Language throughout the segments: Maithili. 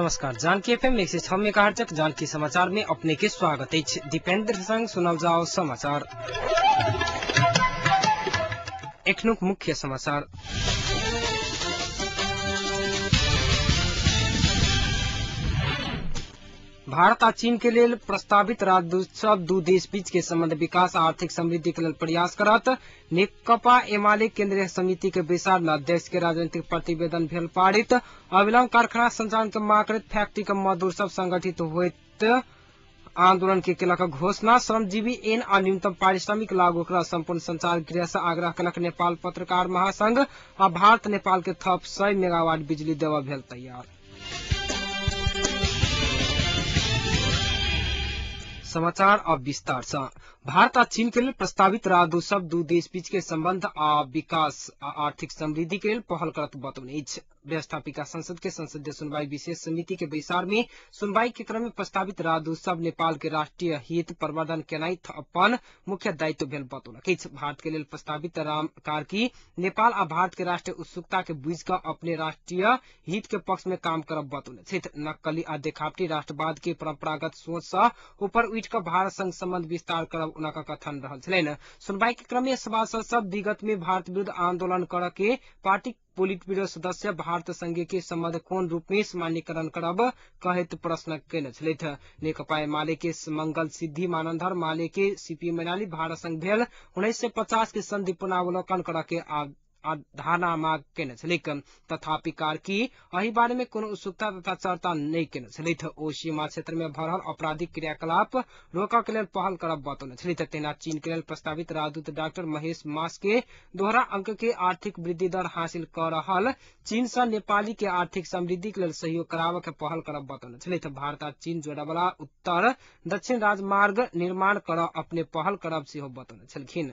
नमस्कार, जानकी एफएम 106 मेगाहर्ट्ज जानकी समाचार में अपने के स्वागत अछि। दीपेंद्र संग सुनल जाओ समाचार। एखनुक मुख्य समाचार। भारत आ चीन के लेल प्रस्तावित राजदूत सब दू देश बीच के संबंध विकास आ आर्थिक समृद्धि के लेल प्रयास करत। नेकपा एमाले केंद्रीय समिति के बैसार में अध्यक्ष के राजनीतिक प्रतिवेदन भेल पारित। अविलंब कारखाना संचालन के मांग करैत फैक्ट्री के मजदूर सब संगठित होइत आंदोलन के केलक घोषणा। श्रमजीवी एन आ न्यूनतम पारिश्रमिक लागू कर संपूर्ण संचार गृह से आग्रह केलक नेपाल पत्रकार महासंघ आ भारत नेपाल के थप 100 मेगावाट बिजली देवा भेल तैयार। समाचार अब विस्तार से। भारत आ चीन के लेल प्रस्तावित राजदूत सब दू देश बीच के संबंध आ विकास आ आर्थिक समृद्धि के लेल पहल करत बतौने अछि। व्यवस्थापिका संसद के संसदीय सुनवाई विशेष समिति के बैसार में सुनवाई के क्रम में प्रस्तावित राजदूत सब नेपाल के राष्ट्रीय हित प्रवर्धन केनाइ अपन मुख्य दायित्व भेल बतौलक अछि। भारत के लेल प्रस्तावित राम कार्की नेपाल आ भारत के राष्ट्रीय उत्सुकता के बुझि कऽ अपने राष्ट्रीय हित के पक्ष में काम करब बतौने छथि। नक्कली आ देखावटी राष्ट्रवाद के परंपरागत सोच सँ ऊपर उठि कऽ भारत संग संबंध विस्तार करब उनका कथन रहल छलनि। सुनवाई के क्रम में सभासद सब विगत में भारत विरुद्ध आंदोलन कर के पार्टी पोलिट ब्यूरो सदस्य भारत संघ के संबंध कोन रूप में सामान्यकरण करब कहैत प्रश्न केने छलथि। नेकपा एमाले के मंगल सिद्धि मानन्धर माले के सीपी मैनाली भारत संघ भेल 1950 के संधि पुनरावलोकन कर के धारणा माग केने छलैक। तथापि कार्की एहि बारे में कोनो उत्सुकता तथा चर्चा नहि केने छलथि। ओ सीमा क्षेत्र में भऽ रहल आपराधिक क्रियाकलाप रोकऽ के लेल पहल करब बतौने छलथि। तेना चीन के लेल प्रस्तावित राजदूत डॉक्टर महेश मास के दोहरा अंक के आर्थिक वृद्धि दर हासिल कऽ रहल चीन सँ नेपाली के आर्थिक समृद्धि के लेल सहयोग कराबऽ के पहल करब बतौने छलथि। भारत आ चीन जोड़ऽ उत्तर दक्षिण राजमार्ग निर्माण करऽ अपने पहल करब सेहो बतौने छलखिन।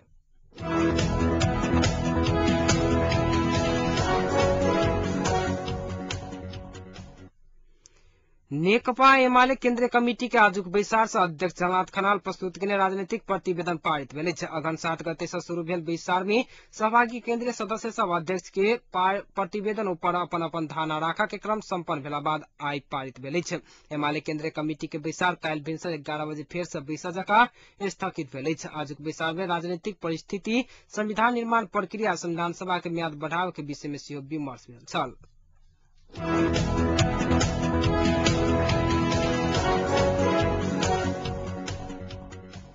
नेकपा एमाले केंद्रीय कमिटी के आजुक बैसार से अध्यक्ष झलनाथ खनाल प्रस्तुत केने राजनीतिक प्रतिवेदन पारित भेल अछि। अगहन 7 गते से शुरू भेल बैसार में सहभागी केंद्रीय सदस्य सब अध्यक्ष के प्रतिवेदन ऊपर अपन अपन धारणा राखऽ के क्रम सम्पन्न भेला बाद आइ पारित भेल अछि। एमाले केंद्रीय कमिटी के बैसार काल्हि भिनसर 11 बजे फेर से बैसऽ जकाँ स्थगित भेल अछि। आजुक बैसार में राजनीतिक परिस्थिति, संविधान निर्माण प्रक्रिया, संविधान सभा के म्याद बढ़ावे के विषय में सेहो विमर्श भेल छल।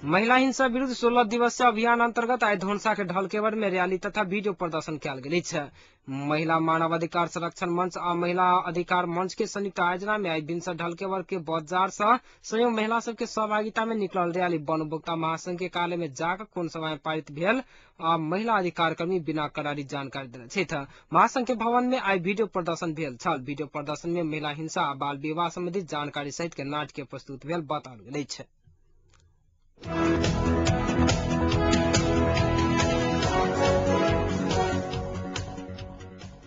महिला हिंसा विरुद्ध 16 दिवसीय अभियान अंतर्गत आइ धनुषा के ढलकेवर में रैली तथा वीडियो प्रदर्शन कयल गेल अछि। महिला मानवाधिकार संरक्षण मंच आ महिला अधिकार मंच के संयुक्त आयोजना में आइ भिनसर ढलकेवर के बाजार से सयौं महिला सब के सहभागिता में निकलल रैली वन उपभोक्ता महासंघ के कार्यालय में जाकर कोन सभा में पारित भेल आ महिला अधिकार कर्मी बिना करारी जानकारी देने छथि। महासंघ के भवन में आइ वीडियो प्रदर्शन भेल छल। वीडियो प्रदर्शन में महिला हिंसा आ बाल विवाह संबंधी जानकारी सहित के नाटकीय प्रस्तुत भेल बताओल गेल अछि।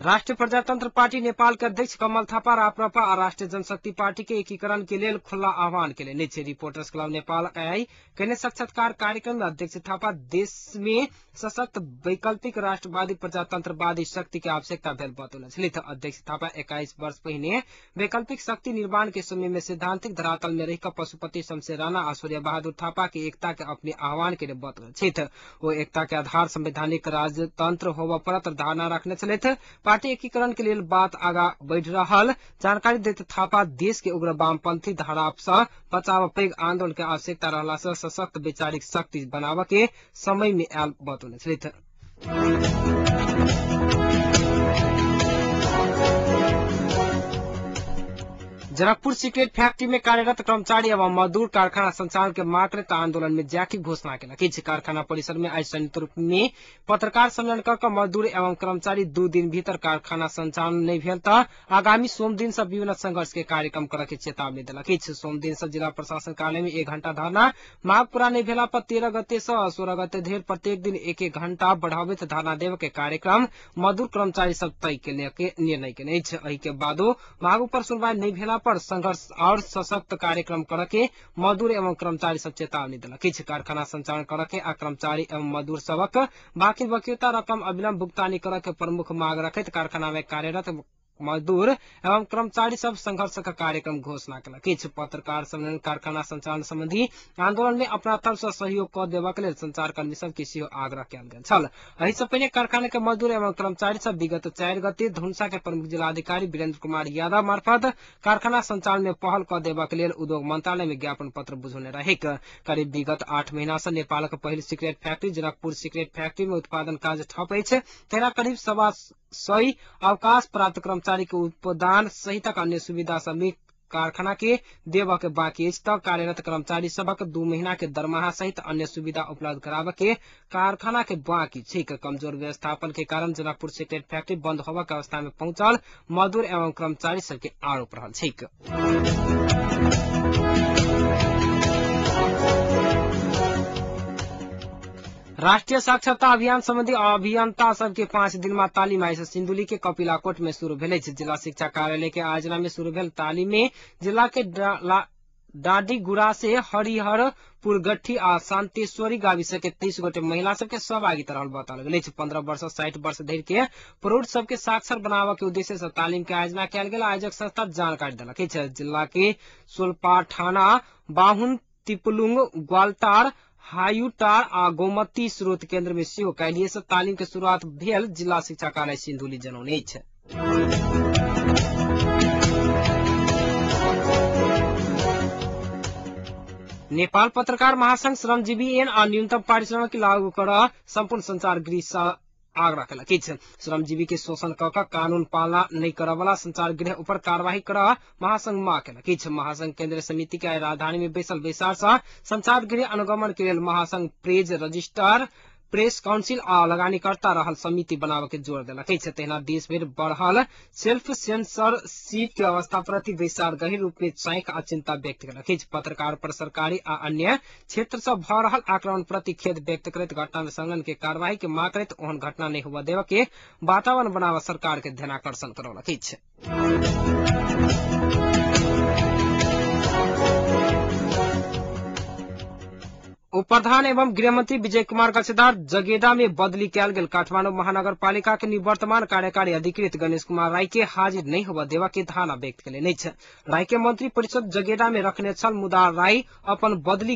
राष्ट्रिय प्रजातंत्र पार्टी नेपाल के अध्यक्ष कमल थापा राप्रपा आ राष्ट्रिय जनशक्ति पार्टी के एकीकरण के लेल खुला आह्वान केलनि अछि। रिपोर्टर्स क्लब नेपाल आइ केने साक्षात्कार कार्यक्रम में अध्यक्ष थापा देश में सशक्त वैकल्पिक राष्ट्रवादी प्रजातंत्रवादी शक्ति के आवश्यकता भेल बतौने छलथि। अध्यक्ष थापा 21 वर्ष पहिने वैकल्पिक शक्ति निर्माण के समय में सैद्धांतिक धरातल में रहिकऽ पशुपति शमशेर राणा आ सूर्य बहादुर थापा के एकता के अपने आह्वान केने बतौने छथि। ओ एकता के आधार संवैधानिक राजतंत्र होबऽ पड़त धारणा रखने छलथि। पार्टी एकीकरण के लेल बात आगा बढ़ि रहल जानकारी दैत थापा देश के उग्र वामपंथी धारा से बचाव पैघ आंदोलन के आवश्यकता रहला से सशक्त वैचारिक शक्ति बनाबऽ के समय में आयल बतौने छलथि। जनकपुर सिगरेट फैक्ट्री में कार्यरत कर्मचारी एवं मजदूर कारखाना संचालन के मांग करैत आंदोलन में जाके घोषणा केलक अछि। कारखाना परिसर में आइ संयुक्त रूप में पत्रकार सम्मेलन कर मजदूर एवं कर्मचारी 2 दिन भीतर कारखाना संचालन नहि भेल तऽ आगामी सोम दिन से विभिन्न संघर्ष के कार्यक्रम करऽ के चेतावनी देलक अछि। सोम दिन से जिला प्रशासन कार्यालय में 1 घंटा धरना, मांग पूरा नहि भेला पर 13 गते से 16 गते धरि प्रत्येक दिन 1-1 घंटा बढ़ाबैत धरना देबऽ के कार्यक्रम मजदूर कर्मचारी सब तय के निर्णय केने अछि। एहि के बादो मांग पर सुनवाई नहि भेला पर संघर्ष और सशक्त कार्यक्रम करके मजदूर एवं कर्मचारी सब चेतावनी देलक अछि। कारखाना संचालन करके आ कर्मचारी एवं मजदूर सबक बाकी बकियौता रकम अविलंब भुगतानी करके प्रमुख मांग रखैत कारखाना में कार्यरत मजदूर एवं कर्मचारी सब संघर्षक कार्यक्रम घोषणा केलक अछि। पत्रकार सम्मेलन कारखाना संचालन संबंधी आंदोलन में अपना तरफ से सहयोग क देबाक लेल संचारकर्मी सब के सेहो आग्रह कयल गेल छल। एहि से पहिने कारखाना के मजदूर एवं कर्मचारी सब विगत 4 गते धनुषा के प्रमुख जिलाधिकारी वीरेंद्र कुमार यादव मार्फत कारखाना संचालन में पहल क देबाक लेल उद्योग मंत्रालय में ज्ञापन पत्र बुझौने रहेक। करीब विगत 8 महीना से नेपालक पहिल cigarette factory Janakpur cigarette factory में उत्पादन कार्य ठप अछि। तेना करीब 125 अवकाश प्राप्त कर्मचारी के उपदान सहितक अन्य सुविधा समेत कारखाना के देबऽ के बाकी अछि त कार्यरत कर्मचारी सबक 2 महीना के दरमाहा सहित अन्य सुविधा उपलब्ध कराबऽ के कारखाना के बाकी छैक। कमजोर व्यवस्थापन के कारण जनकपुर सिगरेट फैक्ट्री बंद होबऽ के अवस्था में पहुंचल मजदूर एवं कर्मचारी सबके आरोप रहल छैक। राष्ट्रीय साक्षरता अभियान संबंधी अभियंता सबके 5 दिन तालीम आइ सिन्धुली के कपिलाकोट में शुरू भेल अछि। जिला शिक्षा कार्यालय के आयोजना में शुरू भेल तालीम में जिला के डाडीगुड़ा से हरिहरपुर गट्ठी आ शांतेश्वरी गाविस के 23 गोटे महिला सबके सहभागिता रहल बताओल गेल अछि। 15 वर्ष 60 वर्ष धरि के प्रौढ़ सबके साक्षर बनाबऽ के उद्देश्य से तालीम के आयोजना कयल गेल आयोजक संस्था जानकारी देलक अछि। जिला के सोलपाठाना, बाहुन, तिपलुंग, ग्वालटार, हायुटार आ गोमती स्रोत केंद्र में सेहो काल्हिये से तालीम के शुरुआत भेल जिला शिक्षा कार्यालय सिन्धुली जनौने अछि। नेपाल पत्रकार महासंघ श्रमजीवी ऐन आ न्यूनतम पारिश्रमिक लागू कर सम्पूर्ण संचार गृह सँ आग्रह केलक अछि। श्रमजीवी के शोषण क क कानून पालना नहि करऽ वाला संचार गृह ऊपर कार्यवाही कर महासंघ मांग केलक अछि। महासंघ केंद्रीय समिति के राजधानी में बैसल बैसार सँ संचार गृह अनुगमन के लेल महासंघ प्रेस रजिस्टर, प्रेस काउंसिल आ लगानीकर्ता रहल समिति बनाबऽ के जोर देलक अछि। तहिना देश भरि बढ़ल सेल्फ सेंसरशिप के अवस्था प्रति बैसार गहिर रूप में चाँख आ चिंता व्यक्त केलक अछि। पत्रकार पर सरकारी आ अन्य क्षेत्र सँ भऽ रहल आक्रमण प्रति खेद व्यक्त करैत घटना में संलग्न के कार्यवाही के मांग करैत ओहन घटना नहि होबऽ देबऽ के वातावरण बनाबऽ सरकार के ध्यानाकर्षण करौलक अछि। उप प्रधान एवं गृहमंत्री विजय कुमार गच्छदार जगेडा में बदली कयल गेल काठमांडू महानगरपालिका के निवर्तमान कार्यकारी अधिकृत गणेश कुमार राय के हाजिर नहीं होबऽ देबऽ के धारणा व्यक्त केलनि अछि। राय के मंत्री परिषद जगेडा में रखने छल, मुदा राय अपन बदली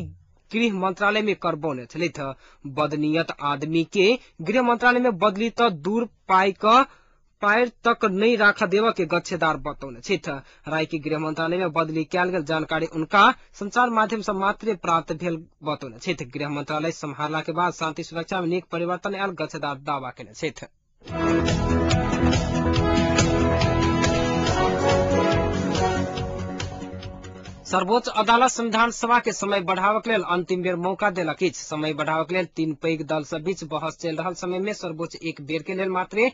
गृह मंत्रालय में करबौने छलथि। बदनीयत आदमी के गृह मंत्रालय में बदली त दूर पाई क पैर तक नहीं राख देव के गच्छेदार बतौने छथि। राय के गृह मंत्रालय में बदली कयल गेल जानकारी उनका संचार माध्यम से मात्रे प्राप्त भेल बतौने छथि। गृह मंत्रालय सम्हारला के बाद शांति सुरक्षा में नीक परिवर्तन आयल गच्छेदार दावा केने छथि। सर्वोच्च अदालत संविधान सभा के समय बढ़ावक लेल अंतिम बेर मौका देलक अछि। समय बढ़ावक लेल 3 पैघ दल सब बीच बहस चलि रहल समय में सर्वोच्च एक बेर के लेल मात्रे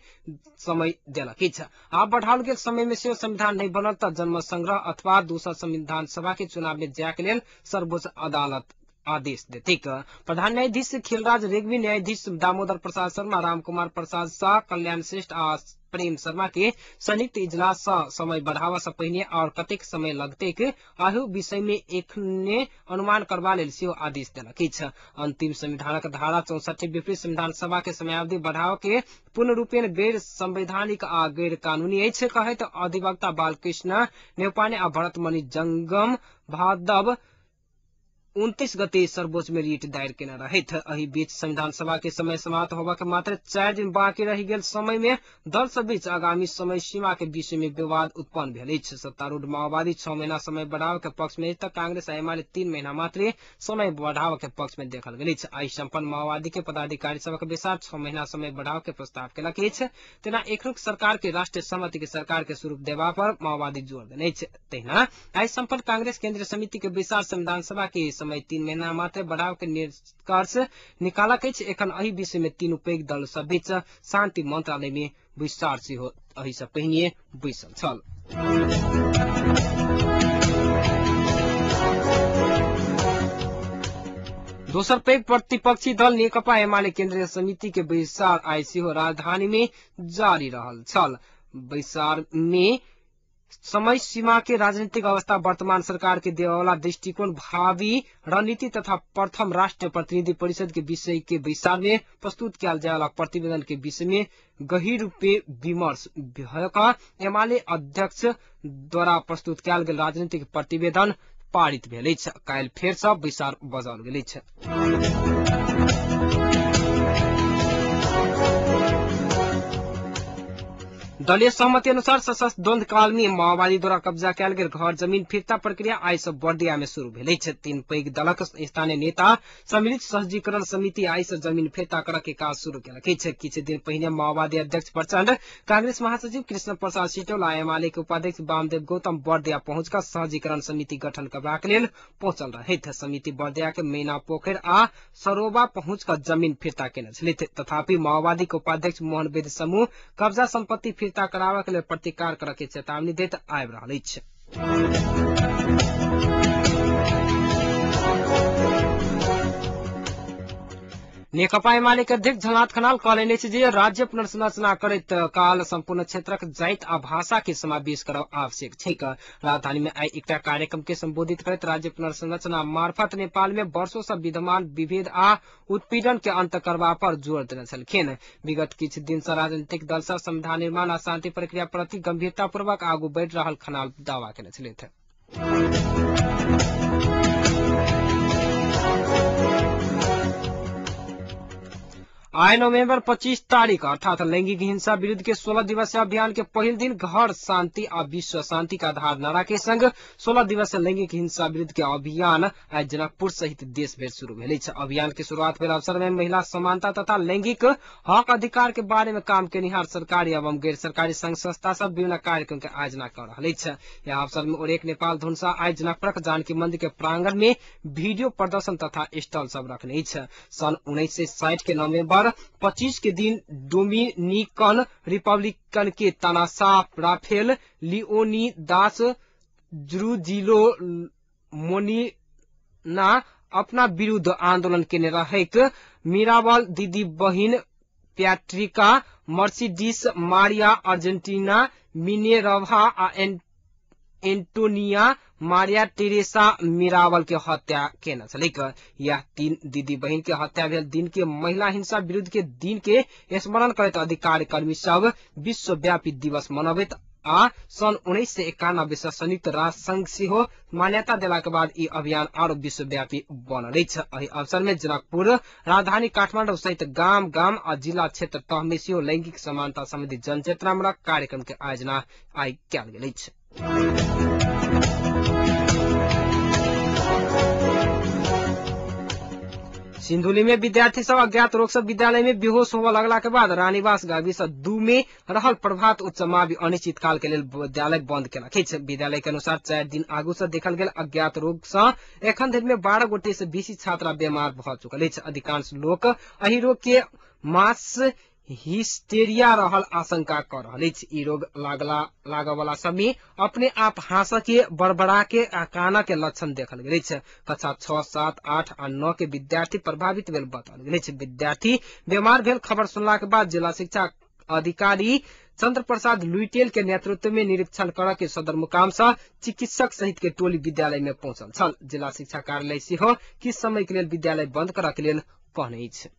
समय देलक अछि। आब बढ़ाओल गेल समय में सेहो संविधान नहि बनल त जनमत संग्रह अथवा दोसर संविधान सभा के चुनाव में जाय के लेल सर्वोच्च अदालत आदेश देतिक। प्रधान न्यायाधीश खिलराज रेग्मी, न्यायाधीश दामोदर प्रसाद शर्मा, रामकुमार प्रसाद शाह, कल्याण श्रेष्ठ आ प्रेम शर्मा के संयुक्त इजलास सँ समय बढ़ावा से पहिने और कतेक समय लगतेक एहि विषय में एखने अनुमान करबा लेल सेहो आदेश देलक अछि। अंतिम संविधानक धारा 64 विपरीत संविधान सभा के समयावधि बढ़ावा के पूर्ण रूपेण गैर संवैधानिक आ गैर कानूनी अछि कहैत अधिवक्ता बालकृष्ण नेपाने आ भरतमणि जंगम भादव 29 गते सर्वोच्च में रिट दायर केने रहथि। एहि बीच संविधान सभा के समय समाप्त होबा के मात्र 4 दिन बाकी रहि गेल समय में दल सब बीच आगामी समय सीमा के विषय में विवाद उत्पन्न भेल अछि। सत्तारूढ़ माओवादी 6 महीना समय बढ़ाव के पक्ष में त कांग्रेस आ एमाले 3 महीना मात्र समय बढ़ाव के पक्ष में देखल गेल अछि। आइ सम्पन्न माओवादी के पदाधिकारी सबक बैसार 6 महीना समय बढ़ाव के प्रस्ताव केलक अछि। तेना एखनुक सरकार के राष्ट्रीय सहमति के सरकार के स्वरूप देबा पर माओवादी जोर देने अछि। तहिना आइ सम्पन्न कांग्रेस केंद्रीय समिति के बैसार संविधान सभा के समय 3 महीना मात्र बढ़ाव के निष्कर्ष निकालक अछि। एखन एहि विषय में 3 पैघ दल सब बीच शांति मंत्रालय में बैसार सेहो एहि सँ पहिने बैसल छल। दोसर पैघ प्रतिपक्षी दल नेकपा एमाले केंद्रीय समिति के बैसार आइ सेहो राजधानी में जारी रहल छल। बैसार में समय सीमा के राजनीतिक अवस्था, वर्तमान सरकार के देवाला दृष्टिकोण, भावी रणनीति तथा प्रथम राष्ट्रीय प्रतिनिधि परिषद के विषय के बैसार में प्रस्तुत कयल जायवाला प्रतिवेदन के विषय में गहीर रूपे विमर्श भयका एमाले अध्यक्ष द्वारा प्रस्तुत कयल गेल राजनीतिक प्रतिवेदन पारित भेल अछि। काल्हि फेर सँ बैसार बजाओल गेल अछि। दलीय सहमति अनुसार सशस्त्र द्वंद्व काल में माओवादी द्वारा कब्जा कयल गेल घर जमीन फिर्ता प्रक्रिया आइ सँ बर्दिया में शुरू भेल अछि। तीन पैघ दलक स्थानीय नेता सम्मिलित सहजीकरण समिति आइ सँ जमीन फिर्ता करऽ के काज शुरू केलक अछि। किछु दिन पहिने माओवादी अध्यक्ष प्रचण्ड, कांग्रेस महासचिव कृष्ण प्रसाद सिटौल आ एमाले के उपाध्यक्ष वामदेव गौतम बर्दिया पहुंच कऽ सहजीकरण समिति गठन करबाक लेल पहुंचल रहथि। समिति बर्दिया के मैना पोखरि आ सरोबा पहुंच कऽ जमीन फिर्ता केने छलथि। तथापि माओवादी के उपाध्यक्ष मोहन वैद्य समूह कब्जा संपत्ति फिर्ता कराबऽ के लेल प्रतिकार करऽ के चेतावनी दैत आबि रहल अछि। नेकपा एमाले के अध्यक्ष झलनाथ खनाल कहलनि अछि जे राज्य पुनर्संरचना करैत काल सम्पूर्ण क्षेत्रक जाति आ भाषा के समावेश करब आवश्यक छैक। राजधानी में आइ एकटा कार्यक्रम के संबोधित करैत राज्य पुनर्संरचना मार्फत नेपाल में वर्षो सँ विद्यमान विभेद आ उत्पीड़न के अंत करबा पर जोर देने छलखिन। विगत किछु दिन सँ राजनीतिक दल सब संविधान निर्माण आ शांति प्रक्रिया प्रति गंभीरतापूर्वक आगू बढ़ि रहल खनाल दावा केने छलथि। आइ नवम्बर 25 तारीख अर्थात लैंगिक हिंसा विरुद्ध के 16 दिवसीय अभियान के पहिल दिन घर शांति आ विश्व शांति का आधार नारा के संग 16 दिवसीय लैंगिक हिंसा विरुद्ध के अभियान आइ जनकपुर सहित देश भरि शुरू भेल अछि। अभियान के शुरुआत भेल अवसर में महिला समानता तथा लैंगिक हक अधिकार के बारे में काम केनिहार सरकारी एवं गैर सरकारी संघ संस्था सब विभिन्न कार्यक्रम के आयोजना कर रहल अछि। यह अवसर में ओरेक नेपाल धुनसा आइ जनकपुरक जानकी मंदिर के प्रांगण में वीडियो प्रदर्शन तथा स्टॉल सब रखने अछि। सन 1960 के नवम्बर 25 के दिन डोमिनिकन रिपब्लिकन के तानाशाह राफेल लियोनिदास जुरुजिलो मोनिना अपना विरुद्ध आंदोलन केने रहैक मिराबल दीदी बहिन प्याट्रिका मर्सिडीस मारिया अर्जेंटीना मिनेरभा आ एंटोनिया मारिया टेरेसा मिरावल के हत्या केने छलैक। यह तीन दीदी बहिन के हत्या भेल दिन के महिला हिंसा विरुद्ध के दिन के स्मरण करैत अधिकार कर्मी सब विश्वव्यापी दिवस मनबैत आ सन 1991 से संयुक्त राष्ट्र संघ सेहो मान्यता देला के बाद ई अभियान आरो विश्वव्यापी बनल अछि। एहि अवसर में जनकपुर, राजधानी काठमाडौँ सहित गाम गाम आ जिला क्षेत्र तह में सेहो लैंगिक समानता सम्बन्धी जनचेतनामूलक कार्यक्रम के आयोजना आइ कयल गेल अछि। सिन्धुली में विद्यार्थी सब अज्ञात रोग से विद्यालय में बेहोश होबय लगला के बाद रानीवास गाविस 2 में रहल प्रभात उच्च मावि अनिश्चित काल के लेल विद्यालय बंद केलक अछि। विद्यालय के अनुसार 4 दिन आगू से देखल गेल अज्ञात रोग से एखन धरि में 12 गोटे से बेसी छात्रा बीमार भऽ चुकल अछि। अधिकांश लोक एहि रोग के मास हिस्टेरिया रहल आशंका कर रहल अछि। ई रोग लागवला सब में अपने आप हाँस के, बड़बड़ा के आ कान के लक्षण देखल गेल अछि। कक्षा 6, 7, 8 आ 9 के विद्यार्थी प्रभावित भेल बताओल गेल अछि। विद्यार्थी बीमार भेल खबर सुनला के बाद जिला शिक्षा अधिकारी चंद्र प्रसाद लुइटेल के नेतृत्व में निरीक्षण करऽ के सदरमुकाम से चिकित्सक सहित के टोली विद्यालय में पहुंचल छल। जिला शिक्षा कार्यालय सेहो किछु समय के लेल विद्यालय बंद करऽ के लेल कहने अछि।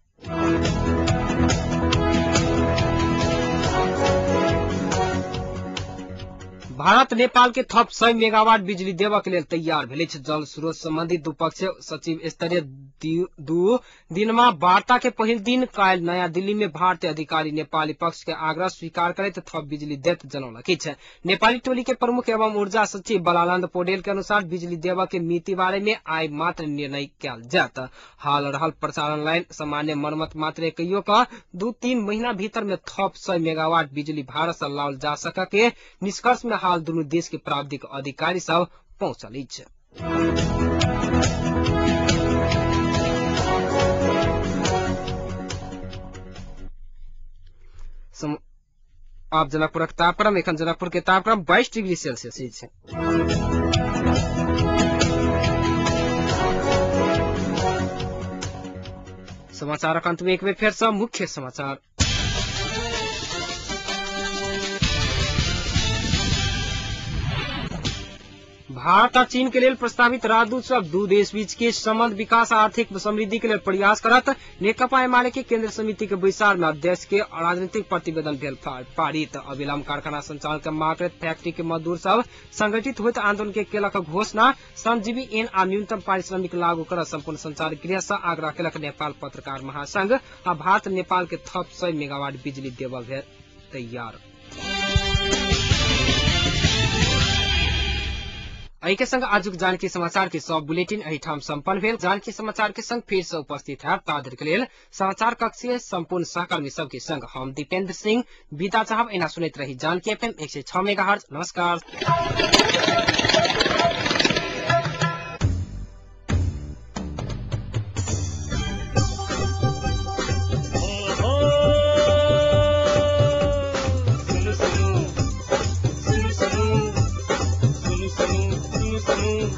भारत नेपाल के थप 100 मेगावाट बिजली देबऽ के लेल तैयार भेल अछि। जल स्रोत संबंधी द्विपक्षीय सचिव स्तरीय 2 दिनमा वार्ता के पहिल दिन काल्हि नयाँ दिल्ली में भारतीय अधिकारी नेपाली पक्ष के आग्रह स्वीकार करैत थप बिजली देत जनौलक अछि। नेपाली टोली के प्रमुख एवं ऊर्जा सचिव बलानंद पौडेल के अनुसार बिजली देबऽ के मिति बारे में आइ मात्र निर्णय कयल जायत। हाल रहल प्रसारण लाइन सामान्य मरम्मत मात्र कहियो का 2-3 महीना भीतर में थप 100 मेगावाट बिजली भारत से लाओल जा सक के निष्कर्ष में हाल दुनू देश के प्राविधिक अधिकारी सब पहुंचल अछि। आप जनकपुरक तापक्रम एखन जनकपुर के तापक्रम 22 डिग्री सेल्सियस अछि। समाचारक अंत में एक बेर फेर सँ मुख्य समाचार। भारत आ चीन के लेल प्रस्तावित राजदूत सब दू देश बीच के संबंध विकास आ आर्थिक समृद्धि के लेल प्रयास करत। नेकपा एमाले के केंद्र समिति के बैसार में अध्यक्ष के राजनीतिक प्रतिवेदन भेल पारित। अविलंब कारखाना संचालन के मांग करैत फैक्ट्री के मजदूर सब संगठित होइत आंदोलन के केलक घोषणा। श्रमजीवी एन आ न्यूनतम पारिश्रमिक लागू कर सम्पूर्ण संचार गृह से आग्रह केलक नेपाल पत्रकार महासंघ। आ भारत नेपाल के थप 100 मेगावाट बिजली देबऽ भेल तैयार। एहि के संग आजुक जानकी समाचार के सब बुलेटिन एहिठाम सम्पन्न भेल। जानकी समाचार के संग फिर से उपस्थित है ताधरि के लेल समाचार कक्ष के सम्पूर्ण सहकर्मी सबके संग हम दीपेंद्र सिंह विदा चाहब। एना सुनैत रही जानकी एफएम 106 मेगाहर्ट्ज। नमस्कार।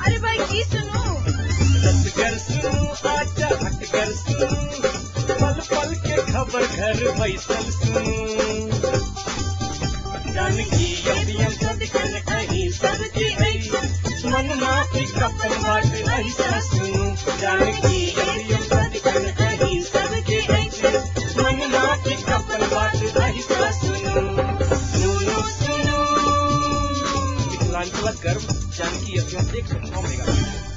अरे भाई की सुनू, कर सुनू, आजा हट कर सुनू, पल पल के खबर घर बैसल सुनू। जानकी एफएम सदखन अहीं सबके अछि, मन माफी कपन बाट ऐसा सुनू। जानकी एफएम सदखन अहीं सबके अछि, मन माफी कपन बाट ऐसा सुनू। सुनू सुनू मिथिलांचलक गर्व जानकी एफएम 106 मेगाहर्ट्ज।